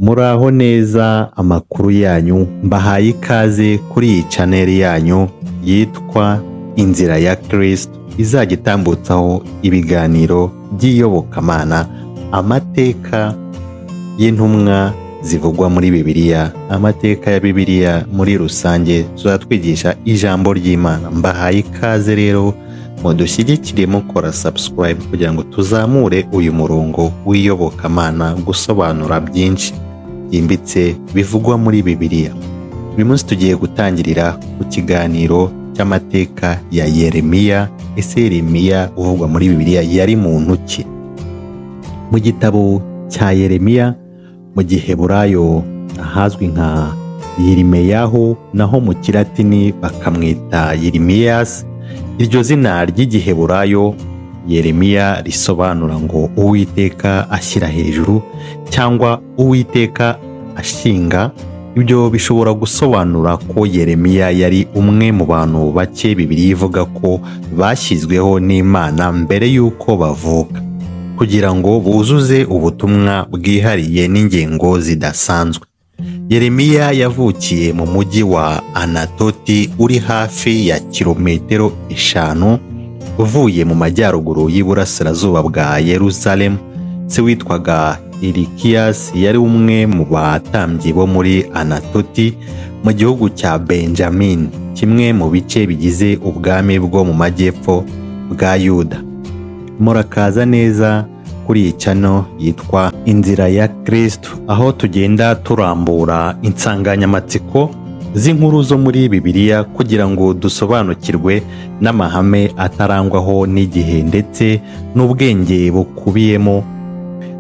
Muraho neza, amakuru yanyu? Mbahaye ikaze kuri iyi channel yanyu yitwa Inzira ya Kristo, izajya itambutsaho ibiganiro by'iyobokamana, amateka y'intumwa zivugwa muri Bibiliya, amateka ya Bibiliya muri rusange. Tuzatwigisha ijambo ry'Imana. Mbahaye ikaze rero, mudushyigikire mukora subscribe kugira ngo tuzamure uyu murongo w'iyobokamana, gusobanura byinshi byimbitse bivugwa muri Bibiliya. Uyu munsi tugiye gutangirira ku kiganiro cy'amateka ya Yeremiya. Ese Yeremiya uvugwa muri Bibiliya yari muntu ki? Mu gitabo cya Yeremiya, mu Giheburayo ahazwi nka Yirimeyahu, naho mu Kilatini bakamwita Yirimiyasi. Iryo zina ry'Igiheburayo Yeremiya risobanura ngo "Uwiteka ashyira hejuru" cyangwa "Uwiteka ashinga". Ibyo bishobora gusobanura ko Yeremiya yari umwe mu bantu bake Bibiliya ivuga ko bashyizweho n'Imana mbere y'uko bavuka, kugira ngo buzuze ubutumwa bwihariye n'ingengo zidasanzwe. Yeremiya yavukiye mu mujyi wa Anatoti, uri hafi ya kilometero 5 uvuye mu majyaruguru y'iburasirazuba bwa Yeruzalemu. Se witwaga Ilikiyasi yari umwe mu batambyi bo muri Anatoti mu gihugu cya Benjamin, kimwe mu bice bigize ubwami bwo mu majyepfo bwa Yuda. Murakaza neza kuri iyi channel yitwa Inzira ya Kristo, aho tugenda turambura insanganyamatsiko z'inkuru zo muri Bibiliya kugira ngo dusobanukirwe n'amahame atarangwaho n'igihe ndetse n'ubwenge bukubiyemo.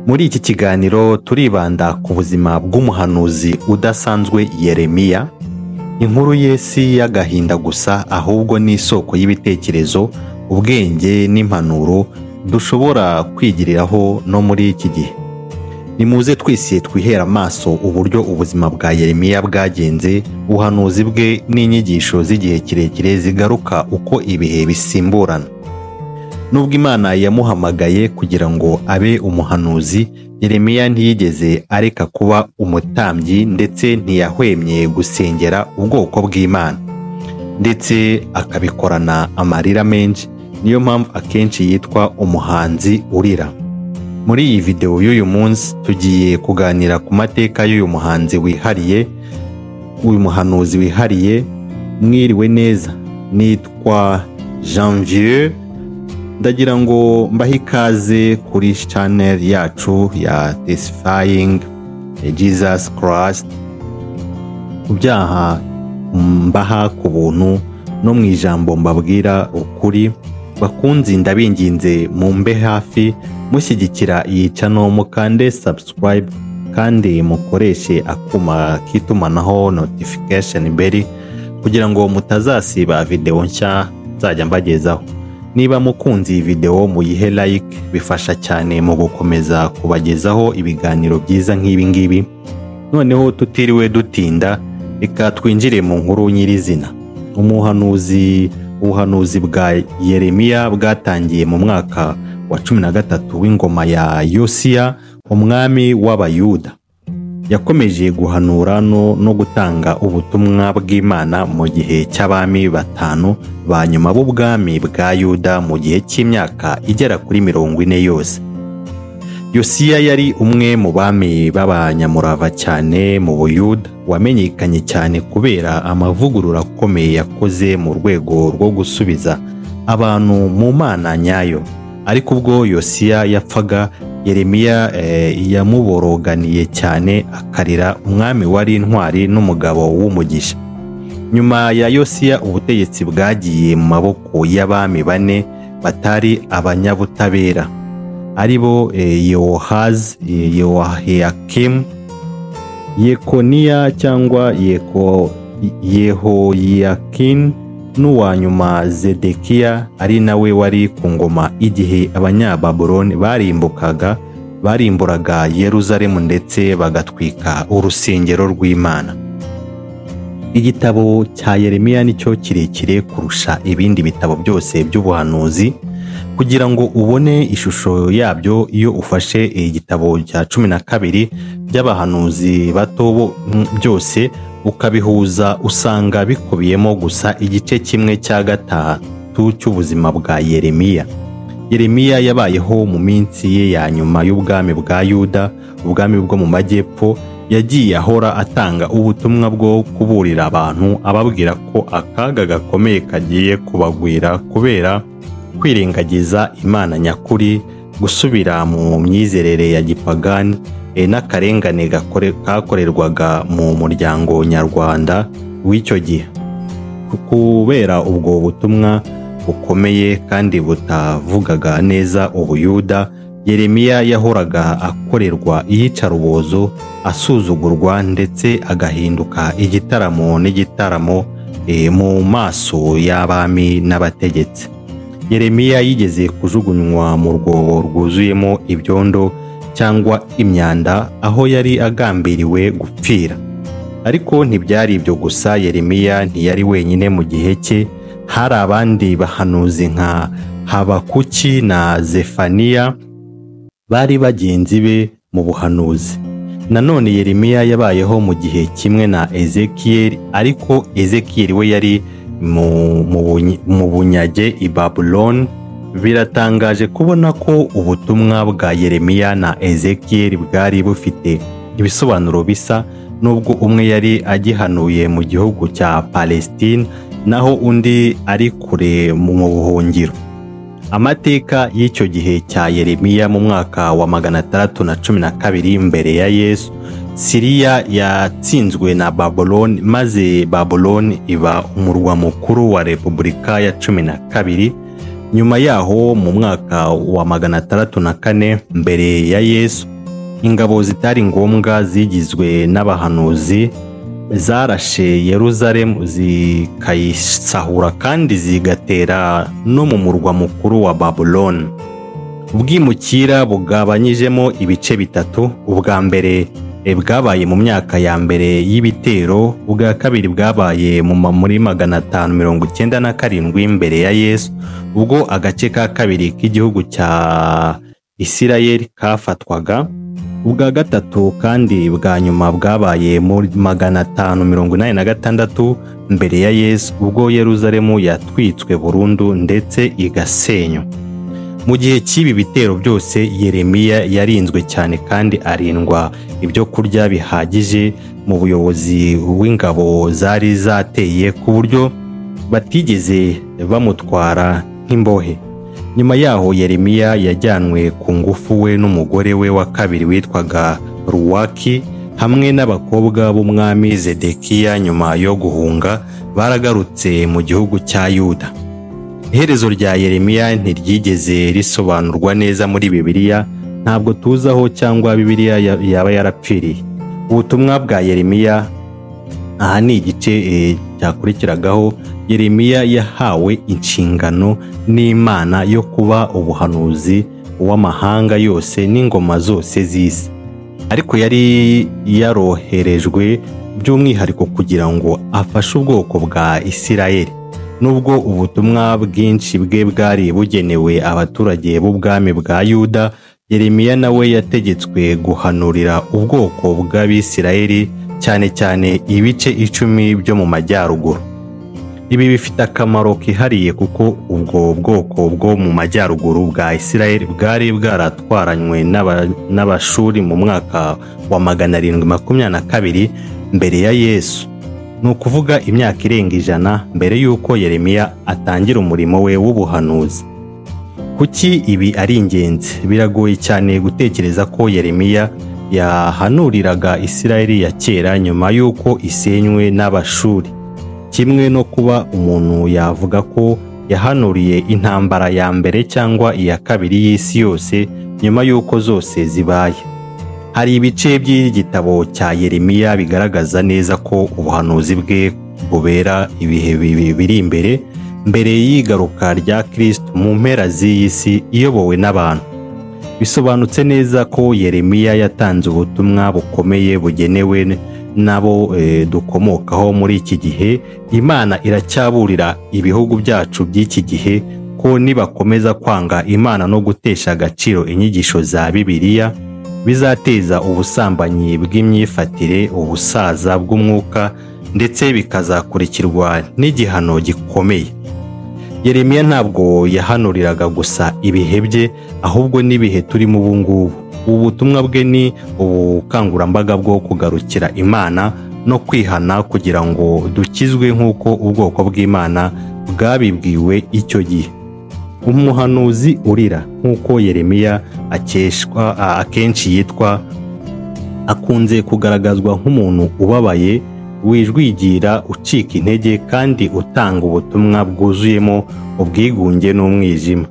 Muri iki kiganiro turibanda ku buzima bw'umuhanuzi udasanzwe Yeremiya. Inkuru ye si y'agahinda gusa, ahubwo ni isoko y'ibitekerezo, ubwenge n'impanuro dushobora kwigiriraho no muri iki gihe. Nimuze twese twihera amaso uburyo ubuzima bwa Yeremiya bwagenze, ubuhanuzi bwe n'inyigisho z'igihe kirekire zigaruka uko ibihe bisimburana. Nubwo Imana yamuhamagaye kugira ngo abe umuhanuzi, Yeremiya ntiyigeze areka kuba umutambyi, ndetse ntiyahwemye gusengera ubwoko bw'Imana, ndetse akabikorana amarira menshi. Niyo mpamvu akenshi yitwa umuhanzi urira. Muri iyi videwo y'uyu munsi tugiye kuganira ku mateka y'uyu muhanzi wihariye, uyu muhanuzi wihariye. Mwiriwe neza, nitwa Janvier. Ndagira ngo mbahe ikaze kuri channel yacu ya Testifying Jesus Christ. Ku byaha mbaha ku buntu no mu ijambo mbabwira ukuri. Bakunzi, ndabinginze mumbe hafi mushyigikira iyi channel, mukande subscribe kandi mukoreshe akuma k'itumanaho, notification bell, kugira ngo mutazasiba video nshya nzajya mbagezaho. Niba mukunze iyi video, muyihe like, bifasha cyane mu gukomeza kubagezaho ibiganiro byiza nk'ibi ngibi. Noneho tutiriwe dutinda, reka twinjire mu nkuru nyirizina. Ubuhanuzi bwa Yeremiya bwatangiye mu mwaka wa 13 w'ingoma ya Yosiya, umwami w'Abayuda. Yakomeje guhanura no gutanga ubutumwa bw'Imana mu gihe cy'abami batanu ba nyuma b'ubwami bwa Yuda, mu gihe cy'imyaka igera kuri 40 yose. Yosiya yari umwe mu bami b'abanyamurava cyane mu Buyuda, wamenyekanye cyane kubera amavugurura akomeye yakoze mu rwego rwo gusubiza abantu mu Mana nyayo. Ariko ubwo Yosiya yapfaga, Yeremiya yamuboroganiye cyane, akarira umwami wari intwari n'umugabo w'umugisha. Nyuma ya Yosiya, ubutegetsi bwagiye mu maboko y'abami bane batari abanyabutabera, aribo Yehowahazi, Yehoyakimu, Yekoniya cyangwa Yehoyakini n'uwa nyuma Zedekiya, ari nawe wari ku ngoma igihe Abanyababuloni barimbukaga, barimburaga Yeruzalemu ndetse bagatwika urusengero rw'Imana. Igitabo cya Yeremiya nicyo kirekire kurusha ibindi bitabo byose by'ubuhanuzi. Kugira ngo ubone ishusho yabyo, iyo ufashe igitabo cya 12 by'abahanuzi bato byose ukabihuza, usanga bikubiyemo gusa igice kimwe cya gatatu cy'ubuzima bwa Yeremiya. Yeremiya yabayeho mu minsi ye ya nyuma y'ubwami bwa Yuda, ubwami bwo mu majyepfo. Yagiye ahora atanga ubutumwa bwo kuburira abantu, ababwira ko akaga gakomeye kagiye kubagwira kubera kwirengagiza Imana nyakuri, gusubira mu myizerere ya gipagani n'akarengane kakorerwaga mu muryango nyarwanda w'icyo gihe. Kubera ubwo butumwa bukomeye kandi butavugaga neza Ubuyuda, Yeremiya yahoraga akorerwa iyicarubozo, asuzugurwa ndetse agahinduka igitaramo n'igitaramo mu maso y'abami n'abategetsi. Yeremiya yigeze kujugunywa mu rwobo rwuzuyemo ibyondo cyangwa imyanda, aho yari agambiriwe gupfira. Ariko ntibyari ibyo gusa, Yeremiya ntiyari wenyine mu gihe cye. Hari abandi bahanuzi nka Habakuki na Zefaniya bari bagenzi be mu buhanuzi. Nanone Yeremiya yabayeho mu gihe kimwe na Ezekiyeli, ariko Ezekiyeli we yari mu bunyage i Babuloni. Biratangaje kubona ko ubutumwa bwa Yeremiya na Ezekiyeli bwari bufite ibisobanuro bisa, nubwo umwe yari agihanuye mu gihugu cya Palestine naho undi ari kure mu buhungiro. Amateka y'icyo gihe cya Yeremiya: mu mwaka wa 612 mbere ya Yesu, Siriya yatsinzwe na Babuloni, maze Babuloni iba umurwa mukuru wa Repubulika ya 12. Nyuma yaho, mu mwaka wa 604 mbere ya Yesu, ingabo zitari ngombwa zigizwe n'abahanuzi zarashe Yeruzalemu, zikayisahura kandi zigatera no mu murwa mukuru wa Babuloni. Ubwimukira bugabanyijemo ibice bitatu: ubwa mbere bwabaye mu myaka ya mbere y'ibitero, ubwa kabiri bwabaye muri 597 mbere ya Yesu, ubwo agace ka kabiri k'igihugu cya Isirayeli kafatwaga, ubwa gatatu kandi bwa nyuma bwabaye muri 586 mbere ya Yesu, ubwo Yeruzalemu yatwitswe burundu ndetse igasenywa. Mu gihe cy'ibi bitero byose, Yeremiya yarinzwe cyane kandi arindwa ibyo kurya bihagije mu buyobozi w'ingabo zari zateye, ku buryo batigeze bamutwara nk'imbohe. Nyuma yaho, Yeremiya yajyanwe ku ngufu, we n'umugore we wa kabiri witwaga Ruwaki hamwe n'abakobwa b'umwami Zedekiya. Nyuma yo guhunga, baragarutse mu gihugu cya Yuda. Iherezo rya Yeremiya ntiryigeze risobanurwa neza muri Bibiliya. Ntabwo tuzi aho cyangwa Bibiliya yaba yarapfiriye. Ubutumwa bwa Yeremiya, aha ni igice cyakurikiragaho. Yeremiya yahawe inshingano n'Imana yo kuba ubuhanuzi w'amahanga yose n'ingoma zose z'isi, ariko yari yaroherejwe by'umwihariko kugira ngo afashe ubwoko bwa Isirayeli. Nubwo ubutumwa bwinshi bwe bwari bugenewe abaturage b'ubwami bwa Yuda, Yeremiya nawe yategetswe guhanurira ubwoko bw'Abisirayeli, cyane cyane ibice 10 byo mu majyaruguru. Ibi bifite akamaro kihariye kuko ubwo bwoko bwo mu majyaruguru bwa Isirayeli bwari bwaratwaranywe n'Abashuri mu mwaka wa 722 mbere ya Yesu, ni ukuvuga imyaka irenga 100 mbere y'uko Yeremiya atangira umurimo we w'ubuhanuzi. Kuki ibi ari ingenzi? Biragoye cyane gutekereza ko Yeremiya yahanuriraga Isirayeli ya kera nyuma y'uko isenywe n'Abashuri, kimwe no kuba umuntu yavuga ko yahanuriye intambara ya mbere cyangwa iya kabiri y'isi yose nyuma y'uko zose zibaye. Hari ibice by'igitabo cya Yeremiya bigaragaza neza ko ubuhanuzi bwe bubera ibihe biri imbere, mbere y'igaruka rya Kristo mu mpera z'iyi si iyobowe n'abantu. Bisobanutse neza ko Yeremiya yatanze ubutumwa bukomeye bugenewe nabo dukomokaho muri iki gihe. Imana iracyaburira ibihugu byacu by'iki gihe ko ko nibakomeza kwanga Imana no gutesha agaciro inyigisho za Bibiliya bizateza ubusambanyi bw'imyifatire, ubusaza bw'umwuka, ndetse bikazakurikirwa n'igihano gikomeye. Yeremiya ntabwo yahanuriraga gusa ibihe bye, ahubwo n'ibihe turimo ubu ngubu. Ubu butumwa bwe ni ubukangurambaga bwo kugarukira Imana no kwihana kugira ngo dukizwe nk'uko ubwoko bw'Imana bwabibwiwe icyo gihe. Umuhanuzi urira, nk'uko Yeremiya akeshwa akenshi yitwa, akunze kugaragazwa nk'umuntu ubabaye, wijwigira, ucika intege kandi utanga ubutumwa bwuzuyemo ubwigunge n'umwijima.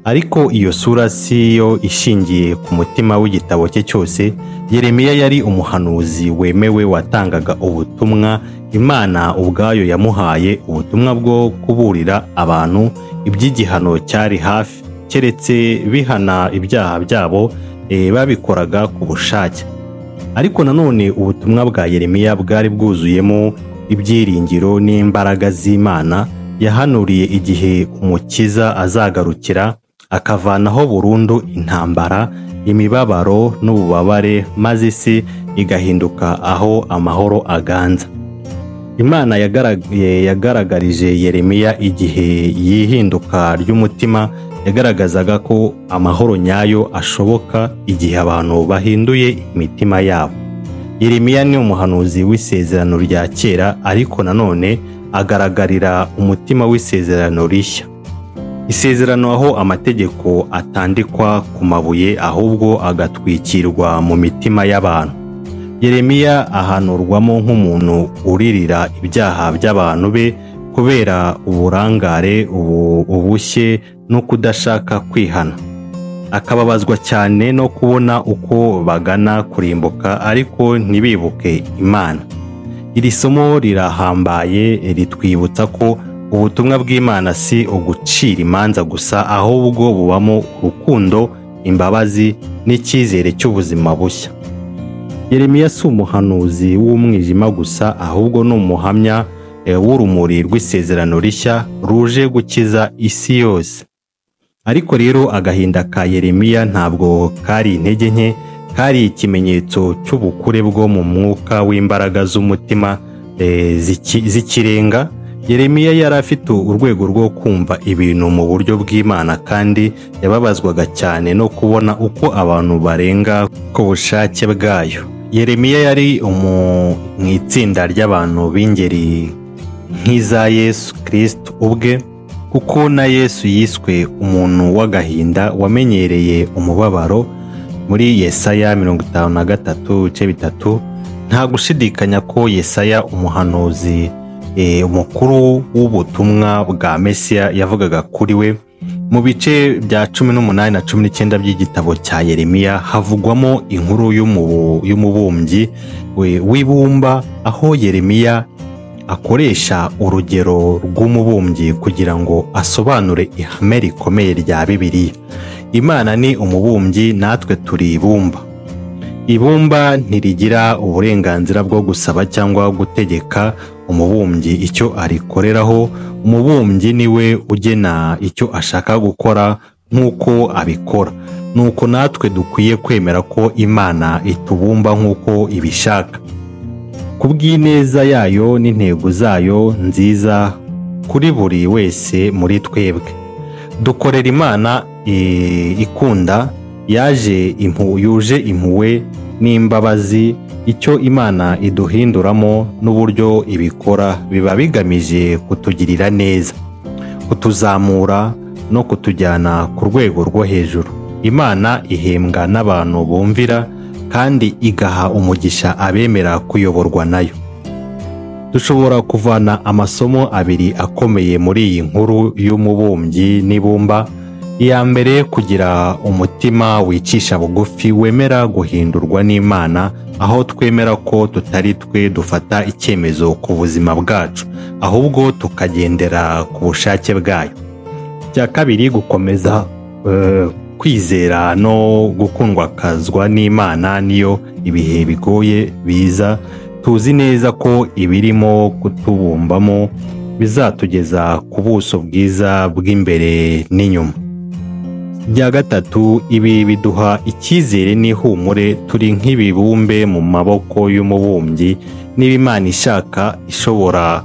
Ariko iyo sura si yo ishingiye ku mutima w'igitabo cye cyose. Yeremiya yari umuhanuzi wemewe watangaga ubutumwa Imana ubwayo yamuhaye, ubutumwa bwo kuburira abantu iby'igihano cyari hafi, keretse bihana ibyaha byabo babikoraga ku bushake. Ariko nanone ubutumwa bwa Yeremiya bwari bwuzuyemo ibyiringiro n'imbaraga z'Imana. Yahanuriye igihe Umukiza azagarukira akavanaho burundu intambara, imibabaro n'ububabare, maze isi igahinduka aho amahoro aganza. Imana yagaragarije Yeremiya igihe y'ihinduka ry'umutima, yagaragazaga ko amahoro nyayo ashoboka igihe abantu bahinduye imitima yabo. Yeremiya ni umuhanuzi w'isezerano rya kera, ariko nanone agaragarira umutima w'isezerano rishya. Isezerano aho amategeko atandikwa ku mabuye ahubwo agatwikirwa mu mitima y'abantu. Yeremiya ahanurwamo nk'umuntu uririra ibyaha by'abantu be kubera uburangare, ubushye no kudashaka kwihana. Akababazwa cyane no kubona uko bagana kurimbuka ariko ntibibuke Imana. Iri somo rirahambaye, ritwibutsa ko ubutumwa bw'Imana si ugucira imanza gusa, ahubwo bubamo urukundo, imbabazi n'icyizere cy'ubuzima bushya. Yeremiya si umuhanuzi w'umwijima gusa, ahubwo ni umuhamya w'urumuri rw'isezerano rishya ruje gukiza isi yose. Ariko rero agahinda ka Yeremiya ntabwo kari intege nke, kari ikimenyetso cy'ubukure bwo mu mwuka w'imbaraga z'umutima z'ikirenga. Yeremiya yari afite urwego rwo kumva ibintu mu buryo bw'Imana, kandi yababazwaga cyane no kubona uko abantu barenga ku bushake bwayo. Yeremiya yari mu itsinda ry'abantu b'ingeri nk'iza Yesu Kristo ubwe, kuko na Yesu yiswe umuntu w'agahinda wamenyereye umubabaro muri Yesaya 53:3. Nta gushidikanya ko Yesaya umuhanuzi umukuru w'ubutumwa bwa Mesiya yavugaga kuri we. Mu bice bya 18 na 19 by'igitabo cya Yeremiya havugwamo inkuru y'umubumbyi w'ibumba, aho Yeremiya akoresha urugero rw'umubumbyi kugira ngo asobanure ihame rikomeye rya Bibiliya. Imana ni umubumbyi, natwe turi ibumba. Ibumba ntirigira uburenganzira bwo gusaba cyangwa gutegeka umubumbyi icyo arikoreraho. Umubumbyi niwe ugena icyo ashaka gukora nk'uko abikora. Nuko natwe dukwiye kwemera ko Imana itubumba nk'uko ibishaka, kubw'ineza yayo n'intego zayo nziza kuri buri wese muri twebwe. Dukorera Imana ikunda, yaje yuje impuhwe n'imbabazi. Icyo Imana iduhinduramo n'uburyo ibikora biba bigamije kutugirira neza, kutuzamura no kutujyana ku rwego rwo hejuru. Imana ihembwa n'abantu bumvira kandi igaha umugisha abemera kuyoborwa nayo. Dushobora kuvana amasomo abiri akomeye muri iyi nkuru y'umubumbyi n'ibumba. Iya mbere, kugira umutima wicisha bugufi wemera guhindurwa n'Imana, aho twemera ko tutari twe dufata icyemezo ku buzima bwacu, ahubwo tukagendera ku bushake bwayo. Icya kabiri, gukomeza kwizera no gukundwakazwa n'Imana niyo ibihe bigoye biza, tuzi neza ko ibirimo kutubumbamo bizatugeza ku buso bwiza bw'imbere n'inyuma. Ibya gatatu, ibi biduha icyizere n'ihumure. Turi nk'ibibumbe mu maboko y'umubumbyi. Niba Imana ishaka, ishobora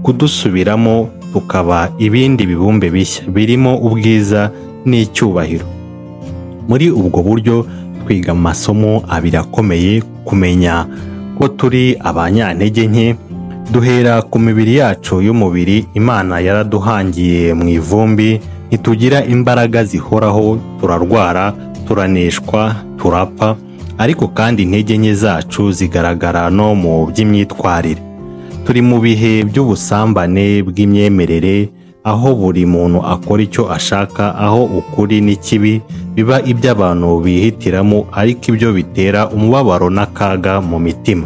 kudusubiramo tukaba ibindi bibumbe bishya birimo ubwiza n'icyubahiro. Muri ubwo buryo twiga amasomo abiri akomeye: kumenya ko turi abanyantege nke, duhera ku mibiri yacu y'umubiri. Imana yaraduhangiye mu ivumbi, ntitugira imbaraga zihoraho, turarwara, turaneshwa, turapfa. Ariko kandi intege nke zacu zigaragara no mu by'imyitwarire. Turi mu bihe by'ubusambane bw'imyemerere, aho buri muntu akora icyo ashaka, aho ukuri n'ikibi biba iby'abantu bihitiramo, ariko ibyo bitera umubabaro n'akaga mu mitima,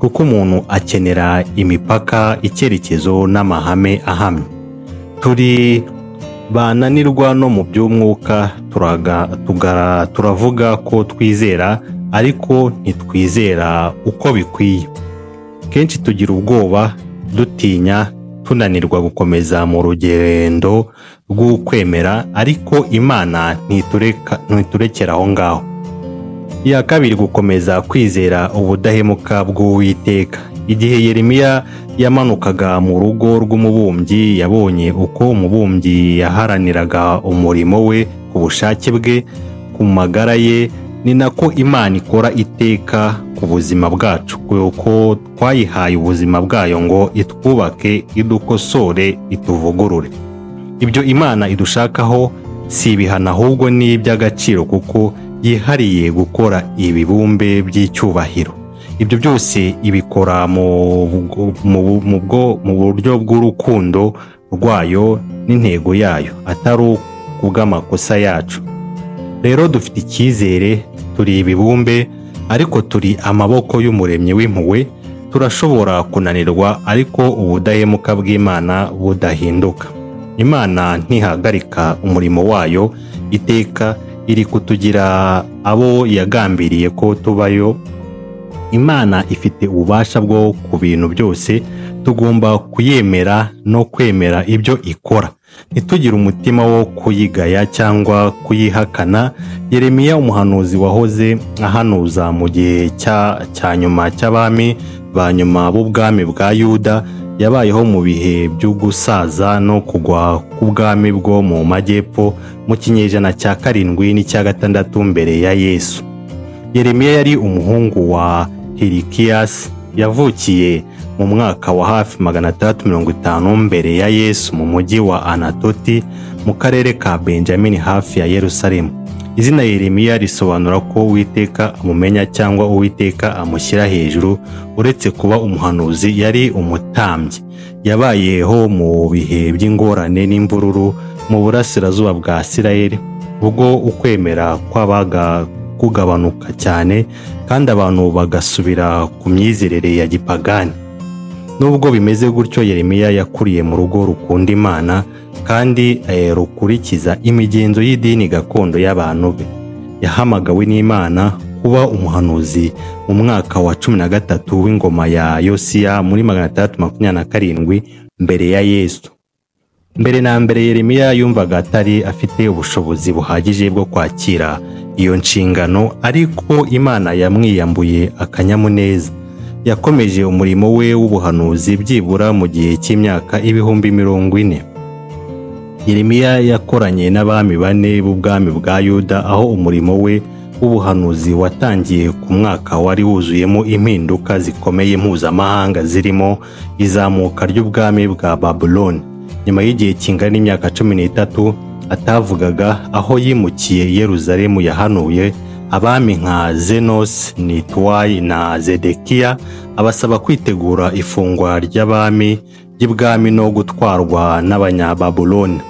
kuko umuntu akenera imipaka, icyerekezo n'amahame ahamye. Turi bananirwa no mu by'umwuka. Turavuga ko twizera, ariko ntitwizera uko bikwiye. Kenshi tugira ubwoba, dutinya, tunanirwa gukomeza mu rugendo rw'ukwemera, ariko Imana ntiturekera aho ngaho. Iya kabiri, gukomeza kwizera ubudahemuka bw'Uwiteka. Igihe Yeremiya yamanukaga mu rugo rw'umubumbyi, yabonye uko umubumbyi yaharaniraga umurimo we ku bushake bwe, ku magara ye. Ni nako Imana ikora iteka ku buzima bwacu, kuko twayihaye ubuzima bwayo ngo itwubake, idukosore, ituvugurure. Ibyo Imana idushakaho si ibihano, ahubwo ni iby'agaciro, kuko yihariye gukora ibibumbe by'icyubahiro. Ibyo byose ibikora mu buryo bw'urukundo rwayo n'intego yayo, atari kubw'amakosa yacu. Rero dufite icyizere, turi ibibumbe, ariko turi amaboko y'umuremyi w'impuhwe. Turashobora kunanirwa, ariko ubudahemuka bw'Imana budahinduka. Imana ntihagarika umurimo wayo, iteka iri kutugira abo yagambiriye ko tubayo. Imana ifite ububasha bwo ku bintu byose, tugomba kuyemera no kwemera ibyo ikora, ntitugire umutima wo kuyigaya cyangwa kuyihakana. Yeremiya, umuhanuzi wahoze ahanuza mu gihe cya nyuma cy'abami ba nyuma b'ubwami bwa Yuda, yabayeho mu bihe by'ugusaza no kugwa k'ubwami bwo mu majyepfo mu kinyejana cya 7 n'icya 6 mbere ya Yesu. Yeremiya yari umuhungu wa Hilikiyasi, yavukiye mu mwaka wa hafi 650 mbere ya Yesu mu mujyi wa Anatoti mu karere ka Benjamini hafi ya Yerusalemu. Izina Yeremiya risobanura ko Uwiteka amumenya cyangwa Uwiteka amushyira hejuru. Uretse kuba umuhanuzi, yari umutambyi. Yabayeho mu bihe by'ingorane n'imvururu mu burasirazuba bwa Isirayeli, ubwo ukwemera kwabaga kugabanuka cyane kandi abantu bagasubira ku myizerere ya gipagani. Nubwo bimeze gutyo, Yeremiya yakuriye mu rugo rukunda Imana kandi rukurikiza imigenzo y'idini gakondo y'abantu be. Yahamagawe n'Imana kuba umuhanuzi mu mwaka wa 13 w'ingoma ya Yosiya muri 627 mbere ya Yesu. Mbere na mbere, Yeremiya yumvaga atari afite ubushobozi buhagije bwo kwakira iyo nshingano, ariko Imana yamwiyambuye akanyamuneza. Yakomeje umurimo we w'ubuhanuzi byibura mu gihe cy'imyaka 40,000. Yeremiya yakoranye n'abami bane b'ubwami bwa Yuda, aho umurimo we w'ubuhanuzi watangiye ku mwaka wari wuzuyemo impinduka zikomeye mpuzamahanga, zirimo izamuka ry'ubwami bwa Babuloni. Nyuma y'igihe kingana n'imyaka 13 atavugaga, aho yimukiye Yerusalemu, yahanuye abami nka Zenos, Nituwayi na Zedekiya, abasaba kwitegura ifungwa ry'abami ry'ibwami no gutwarwa n'Abanyababuloni.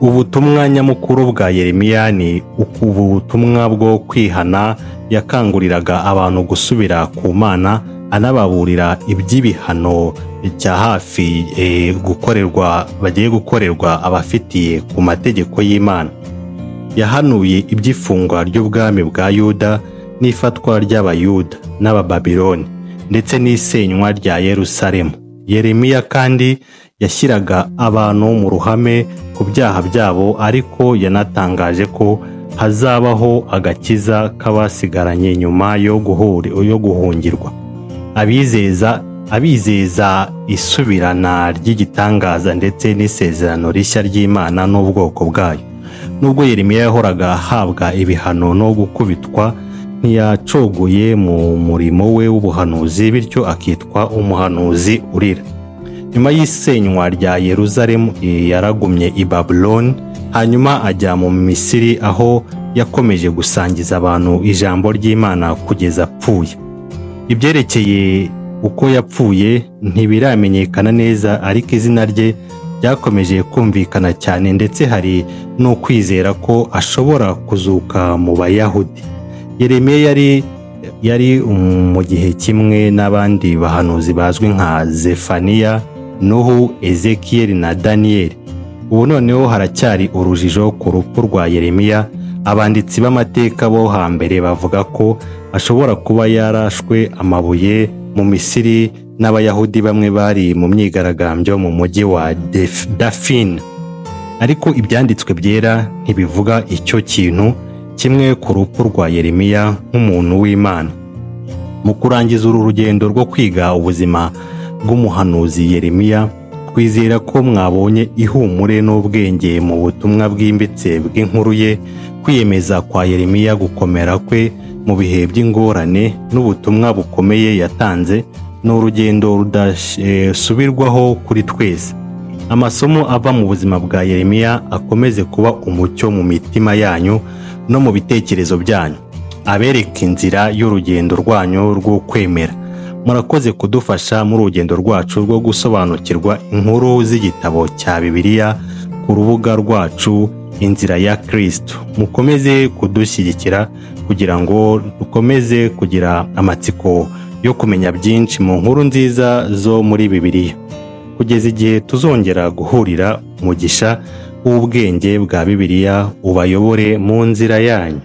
Ubutumwa nyamukuru bwa Yeremiya ni ubutumwa bwo kwihana. Yakanguriraga abantu gusubira ku Mana, anababurira iby'ibihano cya hafi gukorerwa bagiye gukorerwa abafitiye ku mategeko y'Imana. Yahanuye iby'ifungwa ry'ubwami bwa Yuda n'ifatwa ry'Abayuda n'Abababiloni ndetse n'isenywa rya Yerusalemu. Yeremiya kandi yashyiraga abantu mu ruhame ku byaha byabo, ariko yanatangaje ko hazabaho agakiza k'abasigaranye nyuma yo guhungirwa. Abizeza isubirana ry'igitangaza ndetse n'isezerano rishya ry'Imana n'ubwoko bwayo. Nubwo Yeremiya yahoraga ahabwa ibihano no gukubitwa, ntiyacogoye mu murimo we w'ubuhanuzi, bityo akitwa umuhanuzi urira. Nyuma y'isenywa rya Yeruzalemu yaragumye i Babuloni, hanyuma ajya mu Misiri aho yakomeje gusangiza abantu ijambo ry'Imana kugeza apfuye. Ibyerekeye uko yapfuye ntibiramenyekana neza, ariko izina rye ryakomeje kumvikana cyane, ndetse hari n'ukwizera ko ashobora kuzuka mu Bayahudi. Yeremiya yari mu gihe kimwe n'abandi bahanuzi bazwi nka Zefaniya, Nuhu, Ezekiyeli na Daniyeli. Ubu noneho haracyari urujijo ku rupfu rwa Yeremiya. Abanditsi b'amateka bo hambere bavuga ko ashobora kuba yarashwe amabuye mu Misiri n'Abayahudi bamwe bari mu myigaragambyo mu mujyi wa Dafin. Ariko ibyanditswe byera ntibivuga icyo kintu kimwe ku rupfu rwa Yeremiya nk'umuntu w'Imana. Mu kurangiza uru rugendo rwo kwiga ubuzima bw'umuhanuzi Yeremiya, twizera ko mwabonye ihumure n'ubwenge mu butumwa bwimbitse bw'inkuru ye, kwiyemeza kwa Yeremiya, gukomera kwe mu bihe by'ingorane n'ubutumwa bukomeye yatanze. Ni urugendo rudasubirwaho kuri twese. Amasomo ava mu buzima bwa Yeremiya akomeze kuba umucyo mu mitima yanyu no mu bitekerezo byanyu, abereka inzira y'urugendo rwanyu rwo kwemera. Murakoze kudufasha muri urugendo rwacu rwo gusobanukirwa inkuru z'igitabo cya Bibiliya ku rubuga rwacu Inzira ya Kristo. Mukomeze kudushyigikira kugira ngo dukomeze kugira amatsiko yo kumenya byinshi mu nkuru nziza zo muri Bibiliya. Kugeza igihe tuzongera guhurira, umugisha w'ubwenge bwa Bibiliya ubayobore mu nzira yanyu.